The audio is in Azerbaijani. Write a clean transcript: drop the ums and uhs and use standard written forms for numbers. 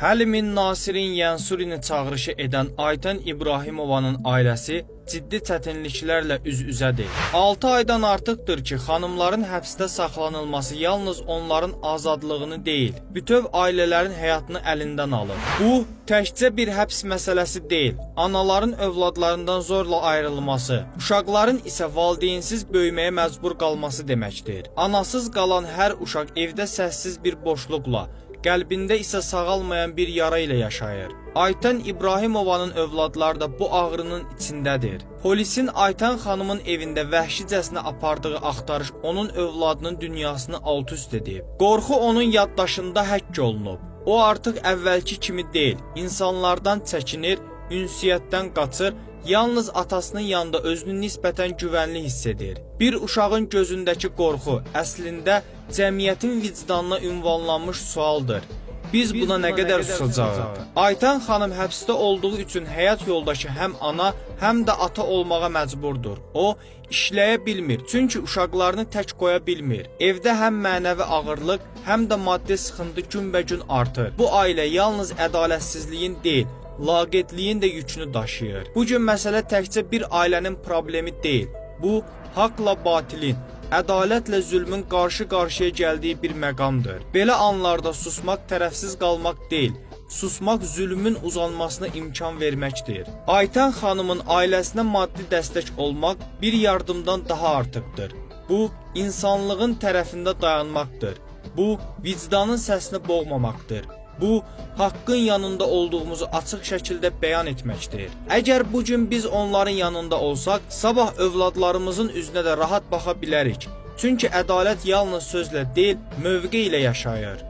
Həlimin Nasirin Yənsurini çağırışı edən Aytən İbrahimovanın ailəsi ciddi çətinliklərlə üz-üzədir. 6 aydan artıqdır ki, xanımların həbsdə saxlanılması yalnız onların azadlığını deyil, bütöv ailələrin həyatını əlindən alır. Bu təkcə bir həbs məsələsi deyil, anaların övladlarından zorla ayrılması, uşaqların isə valideynsiz böyüməyə məcbur qalması deməkdir. Anasız qalan hər uşaq evdə səssiz bir boşluqla, qəlbində isə sağalmayan bir yara ilə yaşayır. Aytən İbrahimovanın övladları da bu ağrının içindədir. Polisin Aytən xanımın evində vəhşicəsinə apardığı axtarış onun övladının dünyasını alt-üst edib. Qorxu onun yaddaşında həkk olunub. O artıq əvvəlki kimi deyil, insanlardan çəkinir, ünsiyyətdən qaçır, yalnız atasının yanında özünü nisbətən güvənli hiss edir. Bir uşağın gözündəki qorxu əslində cəmiyyətin vicdanına ünvanlanmış sualdır. Biz buna nə qədər susacağıq? Aytən xanım həbsdə olduğu üçün həyat yoldaşı həm ana, həm də ata olmağa məcburdur. O işləyə bilmir, çünki uşaqlarını tək qoya bilmir. Evdə həm mənəvi ağırlıq, həm də maddi sıxıntı günbəgün artır. Bu ailə yalnız ədalətsizliyin deyil, laqeydliyin də yükünü daşıyır. Bu gün məsələ təkcə bir ailənin problemi deyil. Bu haqla batilin, ədalətlə zülmün qarşı-qarşıya gəldiyi bir məqamdır. Belə anlarda susmaq tərəfsiz qalmaq deyil, susmaq zülmün uzanmasına imkan verməkdir. Aytən xanımın ailəsinə maddi dəstək olmaq bir yardımdan daha artıqdır. Bu, insanlığın tərəfində dayanmaqdır. Bu, vicdanın səsini boğmamaqdır. Bu, haqqın yanında olduğumuzu açıq şəkildə bəyan etməkdir. Əgər bu gün biz onların yanında olsaq, sabah övladlarımızın üzünə də rahat baxa bilərik. Çünki ədalət yalnız sözlə deyil, mövqe ilə yaşayır.